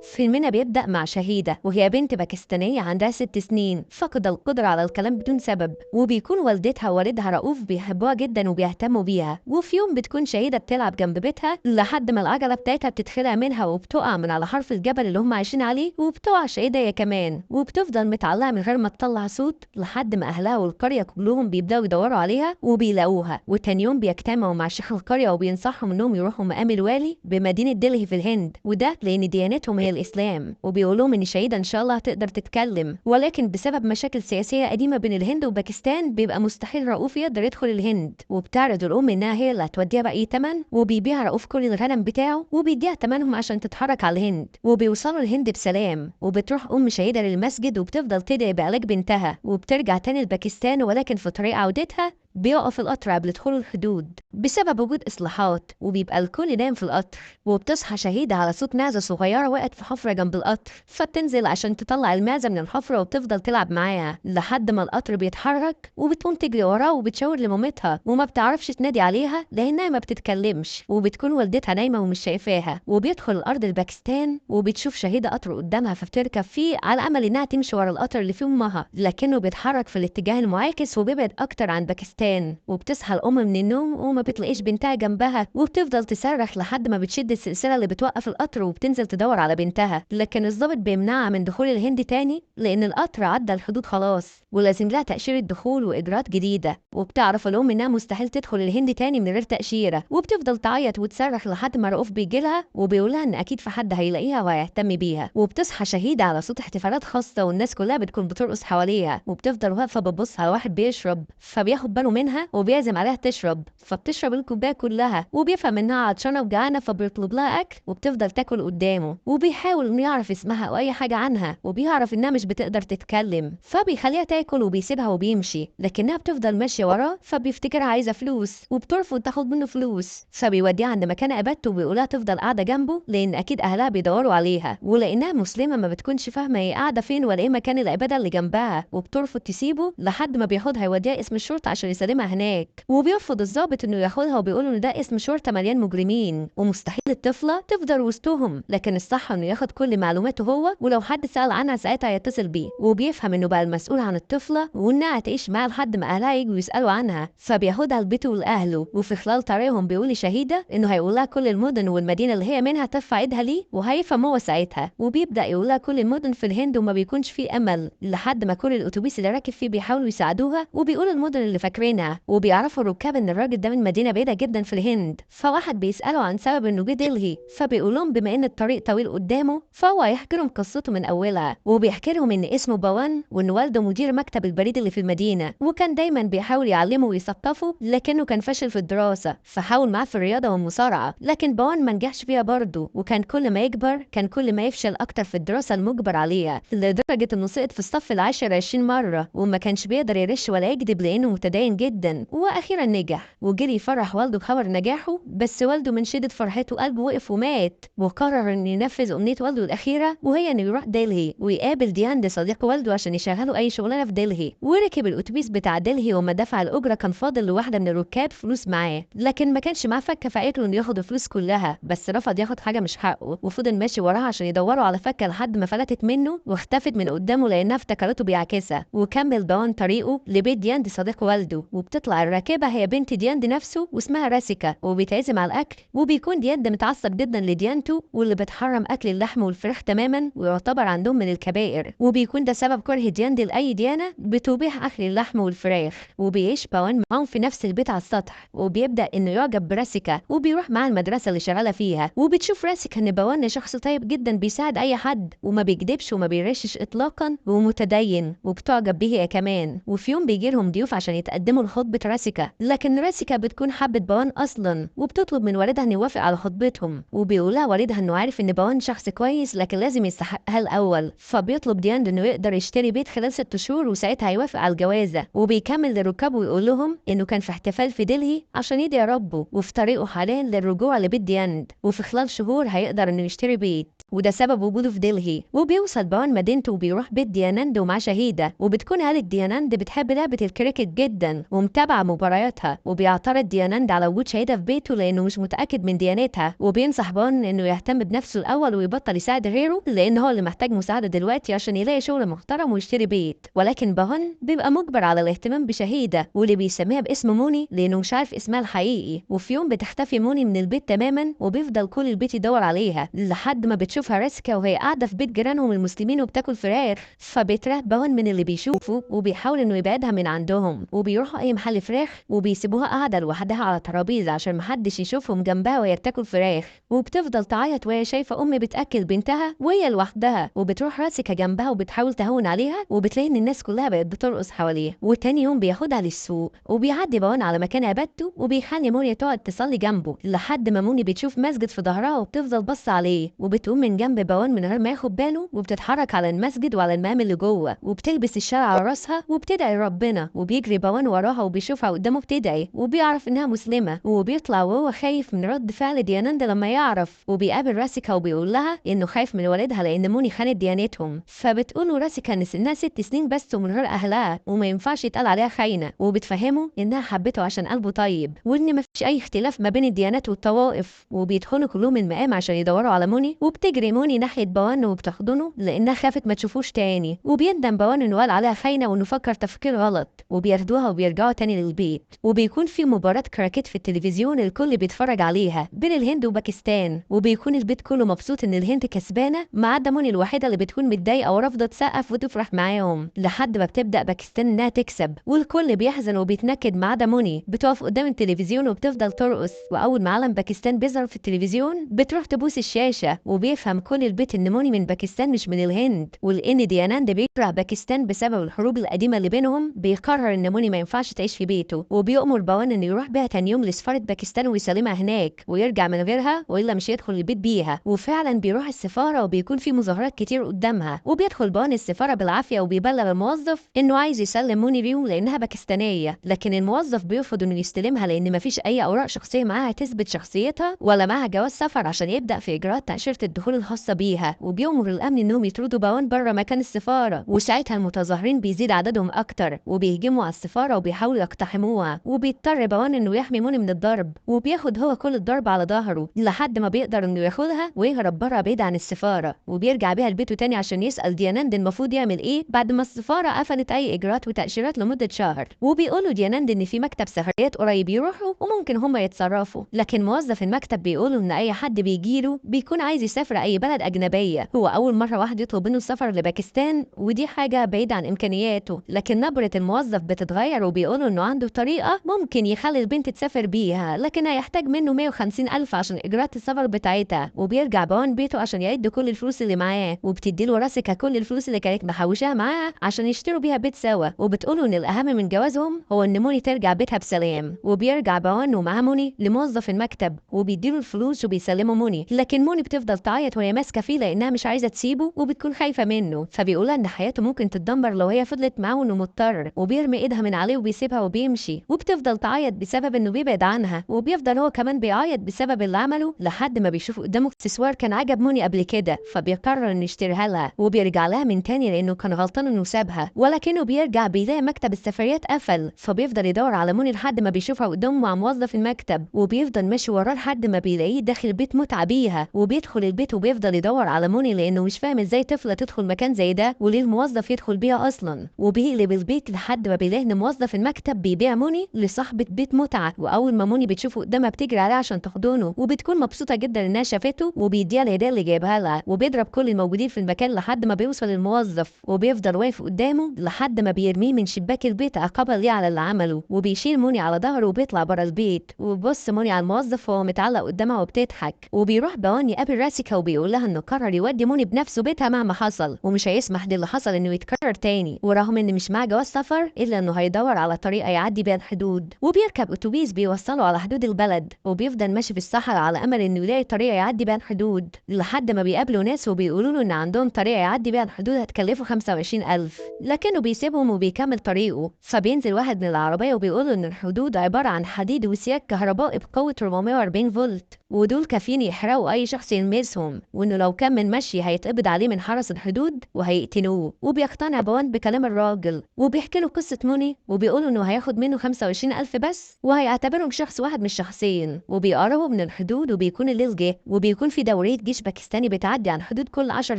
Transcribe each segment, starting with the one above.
فيلمنا بيبدأ مع شهيدة، وهي بنت باكستانية عندها 6 سنين، فقد القدرة على الكلام بدون سبب. وبيكون والدتها ووالدها رؤوف بيحبوها جدا وبيهتموا بيها. وفي يوم بتكون شهيدة بتلعب جنب بيتها لحد ما العجلة بتاعتها بتتخلع منها وبتقع من على حرف الجبل اللي هم عايشين عليه، وبتقع شهيدة هي كمان، وبتفضل متعلقة من غير ما تطلع صوت لحد ما أهلها والقرية كلهم بيبدأوا يدوروا عليها وبيلاقوها. وتاني يوم بيجتمعوا مع شيخ القرية وبينصحهم إنهم يروحوا مقام الوالي بمدينة دلهي في الهند، وده لأن ديانتهم هي الإسلام. وبيقول لهم إن شهيدة إن شاء الله هتقدر تتكلم، ولكن بسبب مشاكل سياسية قديمة بين الهند وباكستان بيبقى مستحيل رؤوف يقدر يدخل الهند. وبتعرض الأم إنها هي اللي هتوديها بأي تمن، وبيبيع رؤوف كل الغنم بتاعه وبيديها تمنهم عشان تتحرك على الهند. وبيوصلوا الهند بسلام. وبتروح أم شهيدة للمسجد وبتفضل تدعي بعلاج بنتها، وبترجع تاني لباكستان، ولكن في طريق عودتها بيقف القطر قبل دخول الحدود بسبب وجود إصلاحات، وبيبقى الكل نايم في القطر. وبتصحى شهيدة على صوت معزة صغيرة وقعت في حفرة جنب القطر، فبتنزل عشان تطلع المعزة من الحفرة وبتفضل تلعب معاها لحد ما القطر بيتحرك، وبتقوم تجري وراه وبتشاور لمامتها وما بتعرفش تنادي عليها لأنها ما بتتكلمش، وبتكون والدتها نايمة ومش شايفاها. وبيدخل الأرض الباكستان وبتشوف شهيدة قطر قدامها، فبتركب فيه على أمل إنها تمشي ورا القطر اللي فيه أمها، لكنه بيتحرك في الاتجاه المعاكس وبيبعد أكتر عن باكستان. وبتصحى الأم من النوم وما بتلاقيش بنتها جنبها، وبتفضل تصرخ لحد ما بتشد السلسلة اللي بتوقف القطر وبتنزل تدور على بنتها، لكن الضابط بيمنعها من دخول الهند تاني لأن القطر عدى الحدود خلاص ولازم لها تأشيرة دخول وإجراءات جديدة. وبتعرف الأم إنها مستحيل تدخل الهند تاني من غير تأشيرة، وبتفضل تعيط وتصرخ لحد ما رؤوف بيجيلها وبيقولها إن أكيد في حد هيلاقيها وهيهتم بيها. وبتصحى شهيدة على صوت احتفالات خاصة والناس كلها بتكون بترقص حواليها، وبتفضل واقفة بتبص على واحد بيشرب، فبياخد باله منها وبيعزم عليها تشرب، فبتشرب الكوباية كلها، وبيفهم إنها عطشانة وجعانة فبيطلب لها أكل وبتفضل تاكل قدامه. وبيحاول إنه يعرف اسمها أو أي حاجة عنها، وبيعرف إنها مش بتقدر تتكلم، فبيخليها تاكل وبيسيبها وبيمشي، لكنها بتفضل ماشية وراه، فبيفتكرها عايزة فلوس وبترفض تاخد منه فلوس، فبيوديها عند مكان عبادته وبيقولها تفضل قاعدة جنبه لأن أكيد أهلها بيدوروا عليها. ولأنها مسلمة ما بتكونش فاهمة هي قاعدة فين ولا إيه مكان العبادة اللي جنبها، وبترفض تسيبه لحد ما بياخدها يوديها اسم الشرطة عشان يسلمها هناك. وبيرفض الضابط إنه ياخدها وبيقول إن ده اسم شرطة مليان مجرمين ومستحيل الطفلة تفضل وسطهم، لكن الصح إنه ياخد كل معلوماته هو، ولو حد سأل عنها ساعتها يتصل بيه. وبيفهم إنه بقى المسؤول عن الطفلة وإنها هتعيش معاه لحد ما أهلها يجوا يسألوا عنها، فبياخدها لبيته ولأهله. وفي خلال طريقهم بيقول لشهيدة إنه هيقولها كل المدن والمدينة اللي هي منها ترفع إيدها ليه وهيفهم هو ساعتها. وبيبدأ يقولها كل المدن في الهند وما بيكونش فيه أمل لحد ما كل الأتوبيس اللي راكب فيه بيحاولوا يساعدوها وبيقول المدن اللي فاكرينها، وبيعرفوا الركاب إن الراجل ده من مدينة بعيدة جدا في الهند. فواحد بيسأله عن سبب إنه جه دلهي، فبيقول لهم بما إن الطريق طويل قدامه فهو هيحكي لهم قصته من أولها. وبيحكي لهم إن اسمه بوان وإن والده مدير مكتب البريد اللي في المدينة، وكان دايما بيحاول يعلمه ويثقفه لكنه كان فاشل في الدراسة، فحاول معاه في الرياضة والمصارعة لكن بوان ما نجحش فيها برضه، وكان كل ما يكبر كان كل ما يفشل أكتر في الدراسة المجبر عليها، لدرجة إنه سقط في الصف العاشر 20 مرة وما كانش بيقدر يرش ولا يكذب لأنه متدين جدا. وأخيرا نجح وجري يفرح والده بخبر نجاحه، بس والده من شدة فرحته قلبه وقف ومات، وقرر إنه ينفذ أمنية والده الأخيرة وهي إنه يروح دلهي ويقابل دياند صديق والده عشان يشغله أي شغلانة في دلهي. وركب الأتوبيس بتاع دلهي وما دفع الأجرة كان فاضل لواحدة من الركاب فلوس معاه، لكن ما كانش معاه فكة فقالت له إنه ياخد الفلوس كلها، بس رفض ياخد حاجة مش حقه وفضل ماشي وراها عشان يدوروا على فكة لحد ما فلتت منه واختفت من قدامه لأنها افتكرته بيعاكسها. وكمل بوان طريقه لبيت دياند صديق والده، وبتطلع الراكبة هي بنت دياند نفسه واسمها راسيكا، وبيتعزم على الأكل. وبيكون دياند متعصب جدا لديانته واللي بتحرم أكل اللحم والفراخ تماما ويعتبر عندهم من الكبائر، وبيكون ده سبب كره دياند لأي ديانة بتبيح أكل اللحم والفراخ. وبيعيش باوان معاهم في نفس البيت على السطح، وبيبدأ إنه يعجب براسيكا وبيروح معاها المدرسة اللي شغالة فيها. وبتشوف راسيكا إن باوان شخص طيب جدا بيساعد أي حد وما بيكدبش وما بيرشش إطلاقا ومتدين، وبتعجب به هي كمان. وفي يوم بيجي لهم ضيوف عشان يتقدموا لخطبة راسيكا، لكن راسيكا بتكون حبت باوان أصلا وبتطلب من والدها إنه يوافق على خطبتهم. وبيقولها والدها إنه عارف إن باوان شخص كويس لكن لازم يستحقها الأول، فبيطلب دياند إنه يقدر يشتري بيت خلال 6 شهور وساعتها هيوافق على الجوازة. وبيكمل للركاب ويقول لهم إنه كان في احتفال في دلهي عشان يدعي ربه، وفي طريقه حاليا للرجوع لبيت دياند، وفي خلال شهور هيقدر إنه يشتري بيت. وده سبب وجوده في دلهي. وبيوصل باوان مدينته وبيروح بيت دياناند ومع شهيدة، وبتكون عائلة دياناند بتحب لعبة الكريكت جدا ومتابعة مبارياتها. وبيعترض دياناند على وجود شهيدة في بيته لأنه مش متأكد من ديانتها، وبينصح باوان إنه يهتم بنفسه الأول ويبطل يساعد غيره لأن هو اللي محتاج مساعدة دلوقتي عشان يلاقي شغل محترم ويشتري بيت. ولكن باوان بيبقى مجبر على الاهتمام بشهيدة واللي بيسميها باسم موني لأنه مش عارف اسمها الحقيقي. وفي يوم بتختفي موني من البيت تماما، وبيفضل كل البيت يدور عليها لحد ما بتشوفها راسكا وهي قاعدة في بيت جيرانهم المسلمين وبتاكل فراخ. فبيترعب باوان من اللي بيشوفه وبيحاول انه يبعدها من عندهم، وبيروحوا اي محل فراخ وبيسيبوها قاعدة لوحدها على ترابيزة عشان محدش يشوفهم جنبها وهي بتاكل فراخ. وبتفضل تعيط وهي شايفة ام بتاكل بنتها وهي لوحدها، وبتروح راسكا جنبها وبتحاول تهون عليها، وبتلاقي ان الناس كلها بقت بترقص حواليها. وتاني يوم بياخدها للسوق، وبيعدي باوان على مكان عبادته وبيخلي موني تقعد تصلي جنبه لحد ما موني بتشوف مسجد في ظهرها وبتفضل بص عليه، وبتقوم من جنب باوان من غير ما ياخد باله وبتتحرك على المسجد وعلى المقام اللي جوه، وبتلبس الشال على راسها وبتدعي ربنا. وبيجري باوان وراها وبيشوفها قدامه بتدعي وبيعرف انها مسلمة، وبيطلع وهو خايف من رد فعل دياناند لما يعرف. وبيقابل راسكا وبيقول لها انه خايف من والدها لان موني خانت ديانتهم. فبتقول له راسكا ان سنها 6 سنين بس ومن غير اهلها وما ينفعش يتقال عليها خاينه، وبتفهمه انها حبته عشان قلبه طيب وان مفيش اي اختلاف ما بين الديانات والطوائف. وبيدخلوا كلهم المقام عشان يدوروا على موني، وبتجري موني ناحية باوان وبتحضنه لانها خافت ما تشوفوش تاني. وبيندم باوان انه قال عليها خاينه وانه فكر تفكير غلط، وبياخدوها وبيرجعوا تاني للبيت. وبيكون في مباراة كراكيت في التلفزيون الكل بيتفرج عليها بين الهند وباكستان، وبيكون البيت كله مبسوط ان الهند كسبانه ما عدا موني الوحيدة اللي بتكون متضايقة ورافضه تسقف وتفرح معاهم لحد ما بتبدا باكستان انها تكسب، والكل بيحزن وبيتنكد ما عدا موني. بتقف قدام التلفزيون وبتفضل ترقص، واول ما علم باكستان بيظهر في التلفزيون بتروح تبوس الشاشة، وبيفهم كل البيت ان موني من باكستان مش من الهند، ولان دياناند بيكره باكستان بسبب الحروب القديمة اللي بينهم بيقرر ان موني ما ينفعش تعيش في بيته، وبيؤمر باوان انه يروح بيها تاني يوم لسفاره باكستان ويسلمها هناك ويرجع من غيرها والا مش يدخل البيت بيها. وفعلا بيروح السفارة وبيكون في مظاهرات كتير قدامها، وبيدخل باوان السفارة بالعافية وبيبلغ الموظف انه عايز يسلم موني ليهم لانها باكستانيه، لكن الموظف بيرفض انه يستلمها لان مفيش اي اوراق شخصية معاها تثبت شخصيتها ولا معاها جواز سفر عشان يبدا في اجراءات تاشيرة الدخول الخاصة بيها. وبيؤمر الامن انهم يطردوا باوان بره مكان السفارة، وساعتها المتظاهرين بيزيد عددهم اكتر وبيهجموا على السفارة وبيحاولوا يقتحموها، وبيضطر باوان انه يحمي موني من الضرب، وبياخد هو كل الضرب على ظهره لحد ما بيقدر انه ياخدها ويهرب بره بعيد عن السفارة. وبيرجع بيها لبيته تاني عشان يسال دياناند المفروض يعمل ايه بعد ما السفارة قفلت اي اجراءات وتاشيرات لمدة شهر. وبيقولوا دياناند ان في مكتب سفريات قريب يروحوا وممكن هم يتصرفوا، لكن موظف المكتب بيقولوا ان اي حد بيجيله بيكون عايز يسافر اي بلد اجنبية، هو اول مرة واحد يطلب منه السفر لباكستان ودي حاجة بعيدة عن امكانياته. لكن نبره الموظف بتتغير وبيقولوا انه عنده طريقه ممكن يخلي البنت تسافر بيها، لكن هيحتاج منه 150 ألف عشان اجراءات السفر بتاعتها. وبيرجع باوان بيته عشان يعد كل الفلوس اللي معاه، وبتديله راسكا كل الفلوس اللي كانت محوشاها معاه عشان يشتروا بيها بيت سوا، وبتقوله ان الاهم من جوازهم هو ان موني ترجع بيتها بسلام. وبيرجع باوان ومعاه موني لموظف المكتب وبيديله الفلوس وبيسلموا موني، لكن موني بتفضل تعيط وهي ماسكه فيه لانها مش عايزه تسيبه وبتكون خايفة منه، فبيقولها ان حياته ممكن تتدمر لو هي فضلت معاه وانه مضطر، وبيرمي ايدها من عليه وبيسيبها وبيمشي. وبتفضل تعيط بسبب انه بيبعد عنها، وبيفضل هو كمان بيعيط بسبب اللي عمله لحد ما بيشوف قدامه اكسسوار كان عجب موني قبل كده، فبيقرر انه يشتريها لها. وبيرجع لها من تاني لانه كان غلطان انه سابها، ولكنه بيرجع بيلاقي مكتب السفريات قفل، فبيفضل يدور على موني لحد ما بيشوفها قدامه مع موظف المكتب، وبيفضل ماشي وراه لحد ما بيلاقيه داخل بيت متعه بيها. وبيدخل البيت وبيفضل يدور على موني لانه مش فاهم ازاي طفله تدخل مكان زي ده وليه الموظف يدخل بيها اصلا. وبيقلب البيت لحد ما بيلاقي ان موظف المكتب بيبيع موني لصاحبه بيت متعه، واول ما موني بتشوفه قدامها بتجري عليه عشان تحضنه، وبتكون مبسوطة جدا انها شافته، وبيديها الهدية اللي جايبها لها، وبيضرب كل الموجودين في المكان لحد ما بيوصل الموظف، وبيفضل واقف قدامه لحد ما بيرميه من شباك البيت عقابا ليه على اللي عمله. وبيشيل موني على ظهره وبيطلع بره البيت، وبص موني على الموظف وهو متعلق قدامها وبتضحك. وبيروح باوان يقابل راسكا وبيقول لها انه قرر يودي موني بنفسه بيتها مهما حصل، ومش هيسمح للي حصل انه يتكرر تاني، ورغم ان مش معاه جواز سفر الا انه هيدور على طريقه يعدي بيها الحدود. وبيركب اتوبيس بيوصله على حدود البلد، وبيفضل ماشي في الصحراء على امل انه يلاقي طريقه يعدي بيها الحدود، لحد ما بيقابلوا ناس وبيقولوا له ان عندهم طريقه يعدي بيها الحدود هتكلفه 25,000، لكنه بيسيبهم وبيكمل طريقه. فبينزل واحد من العربية وبيقول له ان الحدود عبارة عن حديد وسياج كهربائي بقوة 440 فولت، ودول كافيين يحرقوا أي شخص يلمسهم، وإنه لو كمل مشي هيتقبض عليه من حرس الحدود وهيقتلوه. وبيقتنع بوان بكلام الراجل وبيحكي له قصة موني، وبيقول إنه هياخد منه 25,000 بس وهيعتبرهم شخص واحد مش شخصين. وبيقربوا من الحدود وبيكون الليل جه، وبيكون في دورية جيش باكستاني بتعدي عن حدود كل 10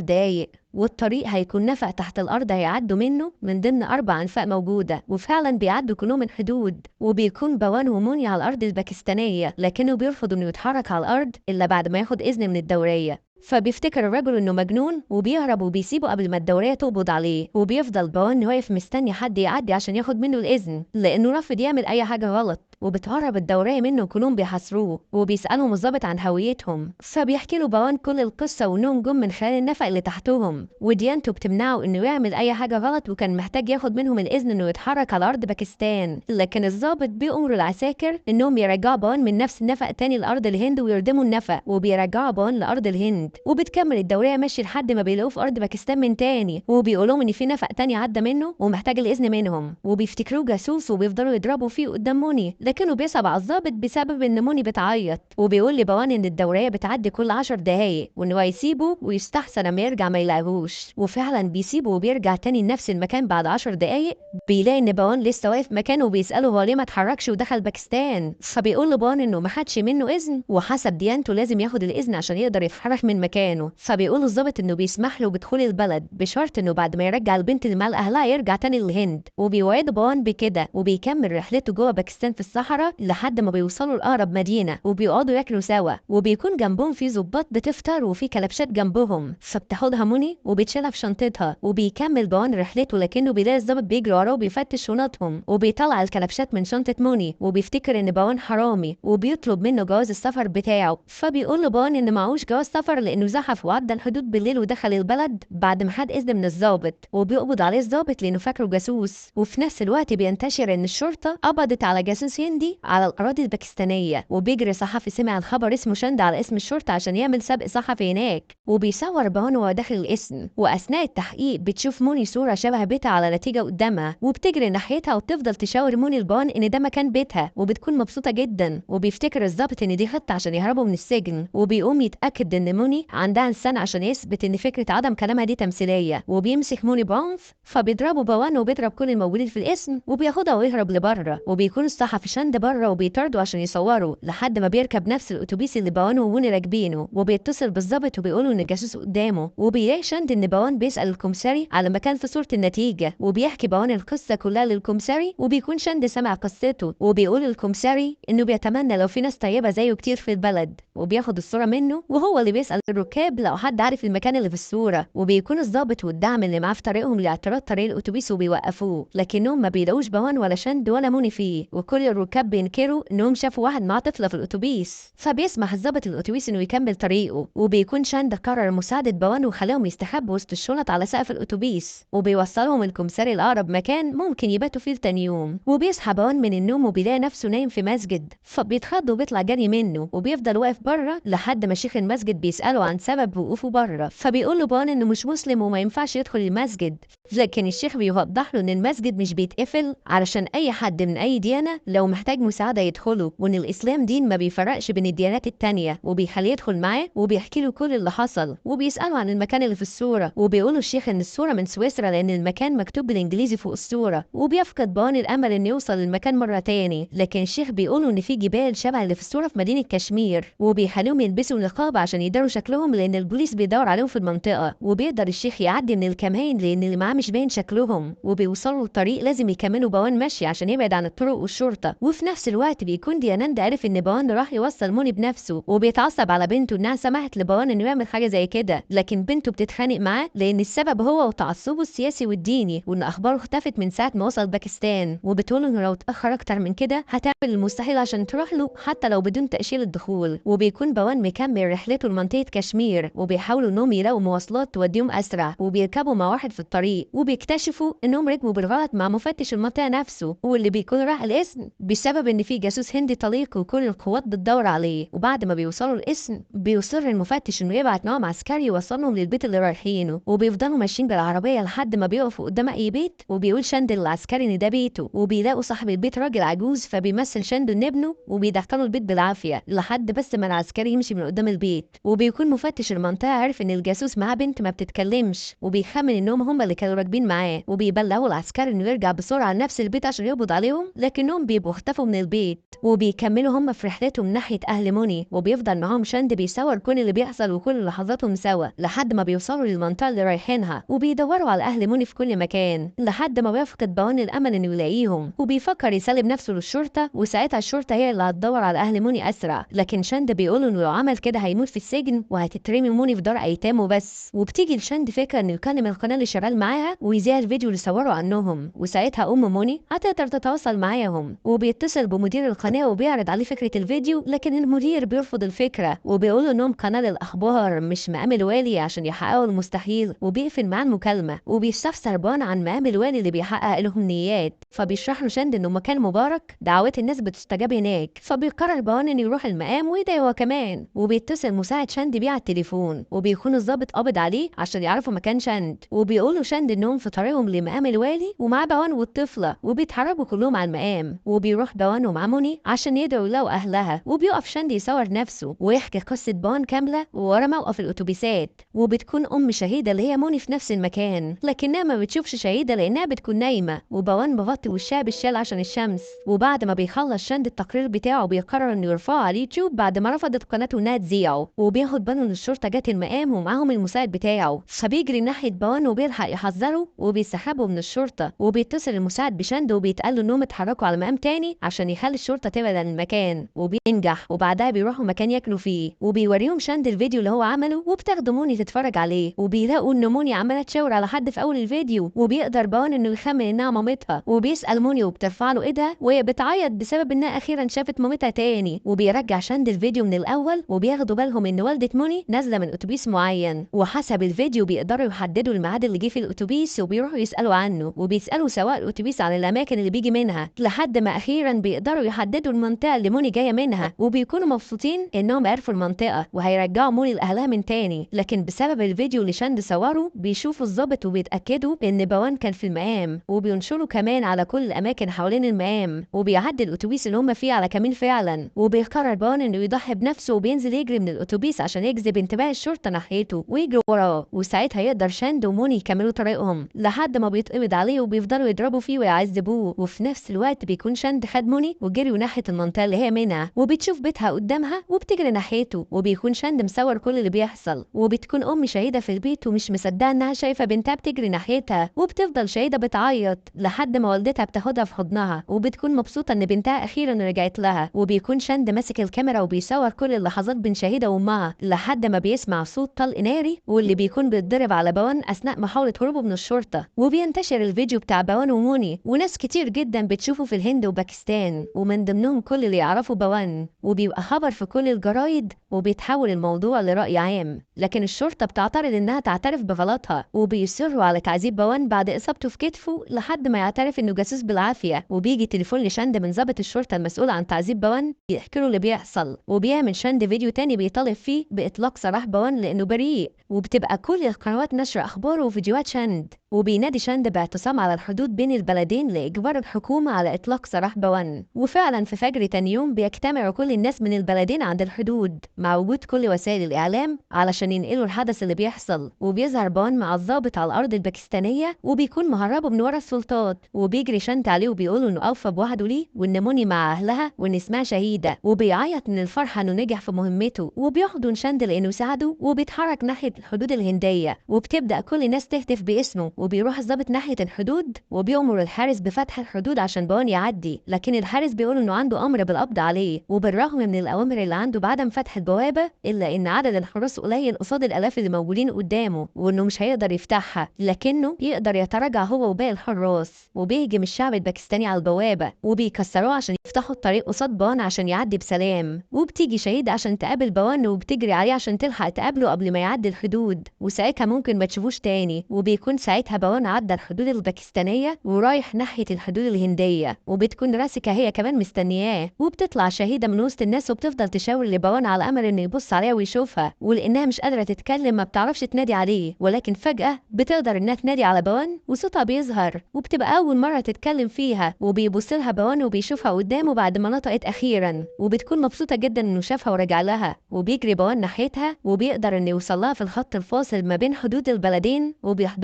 دقايق، والطريق هيكون نفق تحت الأرض هيعدوا منه من ضمن 4 أنفاق موجودة، وفعلا بيعدوا كلهم من حدود. وبيكون بوان وموني على الأرض الباكستانية، لكنه بيرفض إنه يتحرك على الأرض إلا بعد ما ياخد إذن من الدورية. فبيفتكر الرجل إنه مجنون وبيهرب وبيسيبه قبل ما الدورية تقبض عليه. وبيفضل بوان واقف مستني حد يعدي عشان ياخد منه الإذن، لأنه رافض يعمل أي حاجة غلط. وبتهرب الدورية منه وكلهم بيحاصروه وبيسألهم الضابط عن هويتهم، فبيحكي له بوان كل القصة وإنهم جم من خلال النفق اللي تحتهم، وديانته بتمنعه إنه يعمل أي حاجة غلط، وكان محتاج ياخد منهم الإذن إنه يتحرك على أرض باكستان. لكن الضابط بيأمر العساكر إنهم يرجعوا بوان من نفس النفق تاني لأرض الهند ويردموا النفق، وبيرجعوا بوان لأرض الهند. وبتكمل الدورية ماشي لحد ما بيلاقوه في أرض باكستان من تاني، وبيقولوا إن في نفق تاني عدى منه ومحتاج الإذن منهم، وبيفتكروه جاسوس وبيفضلوا يضربوا فيه قدام موني، لكنه بيصعب على الضابط بسبب ان موني بتعيط. وبيقول لبوان ان الدورية بتعدي كل 10 دقايق وانه هيسيبه ويستحسن لما يرجع ما يلاقيهوش، وفعلا بيسيبه وبيرجع تاني لنفس المكان بعد 10 دقايق. بيلاقي ان بوان لسه واقف مكانه وبيساله هو ليه ما اتحركش ودخل باكستان، فبيقول لبوان انه ما خدش منه اذن وحسب ديانته لازم ياخد الاذن عشان يقدر يتحرك من مكانه. فبيقول الضابط انه بيسمح له بدخول البلد بشرط انه بعد ما يرجع البنت اللي مع اهلها يرجع تاني للهند، وبيوعد بوان بكده. وبيكمل رحلته جوه باكستان في الصحراء لحد ما بيوصلوا لأقرب مدينة وبيقعدوا ياكلوا سوا، وبيكون جنبهم في ظباط بتفطر وفي كلبشات جنبهم، فبتاخدها موني وبتشيلها في شنطتها. وبيكمل بوان رحلته، لكنه بيلاقي الظابط بيجري وراه وبيفتش شنطهم وبيطلع الكلبشات من شنطة موني، وبيفتكر ان بوان حرامي وبيطلب منه جواز السفر بتاعه. فبيقول له بوان ان معهوش جواز سفر لانه زحف وعدى الحدود بالليل ودخل البلد بعد ما خد اذن من الظابط، وبيقبض عليه الظابط لانه فاكره جاسوس. وفي نفس الوقت بينتشر ان الشرطة قبضت على جاسوس هندي على الأراضي الباكستانية، وبيجري صحفي سمع الخبر اسمه شند على اسم الشرطة عشان يعمل سبق صحفي هناك، وبيصور بوان وهو داخل القسم. وأثناء التحقيق بتشوف موني صورة شبه بيتها على نتيجة قدامها، وبتجري ناحيتها وبتفضل تشاور موني لبوان إن ده مكان بيتها، وبتكون مبسوطة جدا. وبيفتكر الضابط إن دي خطة عشان يهربوا من السجن، وبيقوم يتأكد إن موني عندها لسان عشان يثبت إن فكرة عدم كلامها دي تمثيلية، وبيمسك موني بعنف فبيضربه بوان وبيضرب كل الموجودين في القسم وبياخدها ويهرب لبره. وبيكون الصحفي شند بره وبيطاردوا عشان يصوروا لحد ما بيركب نفس الاتوبيس اللي بوان وموني راكبينه، وبيتصل بالظابط وبيقولوا ان الجاسوس قدامه. وبيلاقي شند ان بوان بيسأل الكمساري على مكان في صورة النتيجة، وبيحكي بوان القصة كلها للكمساري، وبيكون شند سمع قصته، وبيقول للكمساري انه بيتمنى لو في ناس طيبة زيه كتير في البلد، وبياخد الصورة منه وهو اللي بيسأل الركاب لو حد عارف المكان اللي في الصورة. وبيكون الظابط والدعم اللي معاه في طريقهم لاعتراض طريق الاتوبيس وبيوقفوه، لكنهم ما بيلاقوش بوان ولا شند ولا موني فيه، وكل الركاب بينكروا انهم شافوا واحد مع طفله في الاتوبيس. فبيسمح الظابط الاتوبيس انه يكمل طريقه، وبيكون شند قرر مساعدة بوان وخلاهم يستخبوا وسط الشنط على سقف الاتوبيس، وبيوصلهم الكمساري لاقرب مكان ممكن يباتوا فيه تاني يوم. وبيصحى بوان من النوم وبيلاقي نفسه نايم في مسجد، فبيتخض وبيطلع جري منه، وبيفضل واقف بره لحد ما شيخ المسجد بيسأله عن سبب وقوفه بره، فبيقول له بوان انه مش مسلم وما ينفعش يدخل المسجد، لكن الشيخ بيوضح له ان المسجد مش بيتقفل علشان اي حد من اي ديانة لو محتاج مساعدة يدخله، وان الاسلام دين ما بيفرقش بين الديانات التانية، وبيخليه يدخل معاه وبيحكي له كل اللي حصل، وبيسأله عن المكان اللي في الصورة، وبيقول الشيخ ان الصورة من سويسرا لان المكان مكتوب بالانجليزي فوق الصورة. وبيفقد بوان الامل انه يوصل للمكان مرة تاني، لكن الشيخ بيقول ان في جبال شبه اللي في الصورة في مدينة كشمير، وبيخليهم يلبسوا نقاب عشان يداروا شكلهم لان البوليس بيدور عليهم في المنطقة. وبيقدر الشيخ يعدي من الكمين لان اللي معاه مش باين شكلهم، وبيوصلوا لطريق لازم يكملوا بوان مشي عشان يبعد عن الطرق والشرطة. وفي نفس الوقت بيكون دياناند عرف ان بوان راح يوصل موني بنفسه، وبيتعصب على بنته انها سمحت لبوان انه يعمل حاجة زي كده، لكن بنته بتتخانق معاه لان السبب هو وتعصبه السياسي والديني، وان اخباره اختفت من ساعة ما وصل باكستان، وبتقول انه لو اتاخر اكتر من كده هتعمل المستحيل عشان تروح له حتى لو بدون تاشيرة الدخول. وبيكون بوان مكمل رحلته لمنطقه كشمير، وبيحاولوا انهم يلاقوا مواصلات توديهم اسرع، وبيركبوا مع واحد في الطريق، وبيكتشفوا انهم ركبوا بالغلط مع مفتش المنطقة نفسه، واللي بيكون راح القسم بسبب بسبب ان في جاسوس هندي طليق وكل القوات بتدور عليه. وبعد ما بيوصلوا القسم بيصر المفتش انه يبعت معاهم عسكري يوصلهم للبيت اللي رايحينه، وبيفضلوا ماشيين بالعربية لحد ما بيقفوا قدام اي بيت، وبيقول شند للعسكري ان ده بيته، وبيلاقوا صاحب البيت راجل عجوز فبيمثل شند ان ابنه وبيدخلوا البيت بالعافية لحد بس ما العسكري يمشي من قدام البيت. وبيكون مفتش المنطقة عارف ان الجاسوس معاه بنت ما بتتكلمش، وبيخمن انهم هم اللي كانوا راكبين معاه، وبيبلغوا العسكري انه يرجع بسرعة لنفس البيت عشان يقبض عليهم، لكنهم بيبقوا اختفوا من البيت. وبيكملوا هم في رحلتهم ناحية اهل موني، وبيفضل معاهم شند بيصور كل اللي بيحصل وكل لحظاتهم سوا لحد ما بيوصلوا للمنطقة اللي رايحينها، وبيدوروا على اهل موني في كل مكان لحد ما بيفقد بوان الامل انه يلاقيهم، وبيفكر يسلم نفسه للشرطة، وساعتها الشرطة هي اللي هتدور على اهل موني اسرع. لكن شند بيقول انه لو عمل كده هيموت في السجن وهتترمي موني في دار ايتام وبس. وبتيجي لشند فكرة انه يكلم القناة اللي شغال معاها ويذيع الفيديو اللي صوره عنهم، وساعتها ام موني هتقدر تتواصل معاهم. وبيتصل بمدير القناة وبيعرض عليه فكرة الفيديو، لكن المدير بيرفض الفكرة وبيقول انهم قناة للاخبار مش مقام الوالي عشان يحققوا المستحيل، وبيقفل معاه المكالمة. وبيستفسر بان عن مقام الوالي اللي بيحقق لهم نيات، فبيشرح له شند انه مكان مبارك دعوات الناس بتستجاب هناك، فبيقرر بان انه يروح المقام ويدعي هو كمان. وبيتصل مساعد شند بيه على التليفون، وبيكون الضابط قابض عليه عشان يعرفوا مكان شند، وبيقولوا شند انهم في طريقهم لمقام الوالي ومعاه بوان والطفله، وبيتحركوا كلهم على المقام. وبيروح بوان ومعاه موني عشان يدعوا له اهلها، وبيقف شند يصور نفسه ويحكي قصة بوان كاملة ورا موقف الاتوبيسات. وبتكون ام شهيده اللي هي موني في نفس المكان، لكنها ما بتشوفش شهيده لانها بتكون نايمة، وبوان مغطي وشها بالشال عشان الشمس. وبعد ما بيخلص شند التقرير بتاعه بيقرر انه يرفعه على اليوتيوب بعد ما رفضت قناته انها تذيعه، وبياخد باله ان الشرطة جت المقام ومعاهم المساعد بتاعه، فبيجري ناحية بوان وبيلحق يحذره وبيسحبه من الشرطة. وبيتصل المساعد بشند وبيتقال له انهم اتحركوا على مقام تاني عشان يخلي الشرطة تبعد عن المكان، وبينجح. وبعدها بيروحوا مكان ياكلوا فيه، وبيوريهم شند الفيديو اللي هو عمله، وبتاخده موني تتفرج عليه، وبيلاقوا ان موني عماله تشاور على حد في اول الفيديو، وبيقدر بوان انه يخمن انها مامتها، وبيسال موني وبترفع له ايدها وهي بتعيط بسبب انها اخيرا شافت مامتها تاني. وبيرجع شند الفيديو من الاول، وبياخدوا بالهم ان والده موني نازله من اتوبيس معين، وحسب الفيديو بيقدروا يحددوا الميعاد اللي جه في الاتوبيس وبيروحوا يسالوا عنه، وبيسالوا سواق الاتوبيس عن الاماكن اللي بيجي منها، لحد ما اخيرا بيقدروا يحددوا المنطقة اللي موني جاية منها، وبيكونوا مبسوطين انهم عرفوا المنطقة وهيرجعوا موني لاهلها من تاني. لكن بسبب الفيديو اللي شند صوره بيشوفوا الضابط وبيتاكدوا ان بوان كان في المقام، وبينشروا كمان على كل الاماكن حوالين المقام، وبيعدي الاتوبيس اللي هم فيه على كمين فعلا. وبيقرر بوان انه يضحي بنفسه وبينزل يجري من الاتوبيس عشان يجذب انتباه الشرطة ناحيته ويجروا وراه، وساعتها يقدر شند وموني يكملوا طريقهم لحد ما بيتقبض عليه وبيفضلوا يضربوا فيه ويعذبوه. وفي نفس الوقت بيكون شند خد موني وجريوا ناحية المنطقة اللي هي منها، وبتشوف بيتها قدامها وبتجري ناحيته، وبيكون شند مصور كل اللي بيحصل. وبتكون ام شهيده في البيت ومش مصدقه انها شايفه بنتها بتجري ناحيتها، وبتفضل شهيده بتعيط لحد ما والدتها بتاخدها في حضنها، وبتكون مبسوطة ان بنتها اخيرا رجعت لها. وبيكون شند ماسك الكاميرا وبيصور كل اللحظات بين شهيده وامها لحد ما بيسمع صوت طلق ناري، واللي بيكون بيتضرب على بوان اثناء محاولة هروبه من الشرطة. وبينتشر الفيديو بتاع بوان وموني، وناس كتير جدا بتشوفه في الهند وباكستان، ومن ضمنهم كل اللي يعرفوا بوان، وبيبقى خبر في كل الجرايد، وبيتحول الموضوع لرأي عام. لكن الشرطة بتعترض انها تعترف بغلطها، وبيصروا على تعذيب بوان بعد اصابته في كتفه لحد ما يعترف انه جاسوس بالعافية. وبيجي تليفون لشند من ضابط الشرطة المسؤول عن تعذيب بوان يحكي له اللي بيحصل، وبيعمل شند فيديو تاني بيطالب فيه باطلاق سراح بوان لانه بريء، وبتبقى كل القنوات نشر اخباره وفيديوهات شند. وبينادي شند باعتصام على الحدود بين البلدين لاجبار الحكومة على اطلاق سراح بوان. وفعلا في فجر تاني يوم بيجتمعوا كل الناس من البلدين عند الحدود مع وجود كل وسائل الاعلام علشان ينقلوا الحدث اللي بيحصل. وبيظهر بوان مع الضابط على الارض الباكستانيه، وبيكون مهربه من ورا السلطات، وبيجري شند عليه وبيقول انه اوفى بوعده ليه، وان موني مع اهلها، وان اسمها شهيده، وبيعيط من الفرحة انه نجح في مهمته. وبيحضن شند لانه ساعده، وبيتحرك ناحية الحدود الهندية، وبتبدا كل الناس تهتف باسمه. وبيروح الضابط ناحية الحدود وبيأمر الحارس بفتح الحدود عشان بوان يعدي، لكن الحارس بيقول انه عنده امر بالقبض عليه. وبالرغم من الاوامر اللي عنده بعدم فتح البوابة، الا ان عدد الحراس قليل قصاد الالاف اللي موجودين قدامه، وانه مش هيقدر يفتحها، لكنه يقدر يتراجع هو وباقي الحراس. وبيهجم الشعب الباكستاني على البوابة وبيكسروه عشان يفتحوا الطريق قصاد بوان عشان يعدي بسلام. وبتيجي شهيده عشان تقابل بوان، وبتجري عليه عشان تلحق تقابله قبل ما يعدي الحدود، وساعتها ممكن ما تشوفوش تاني. وبيكون ساعتها بوان عدى الحدود الباكستانية ورايح ناحية الحدود الهندية، وبتكون راسيكا هي كمان مستنياه. وبتطلع شهيدة من وسط الناس وبتفضل تشاور لبوان على امل انه يبص عليها ويشوفها، ولانها مش قادرة تتكلم ما بتعرفش تنادي عليه، ولكن فجأة بتقدر انها تنادي على بوان وصوتها بيظهر، وبتبقى اول مرة تتكلم فيها. وبيبص لها بوان وبيشوفها قدامه بعد ما نطقت اخيرا، وبتكون مبسوطة جدا انه شافها ورجع لها. وبيجري بوان ناحيتها وبيقدر انه يوصل لها في الخط الفاصل ما بين حدود البلدين وبيحضن.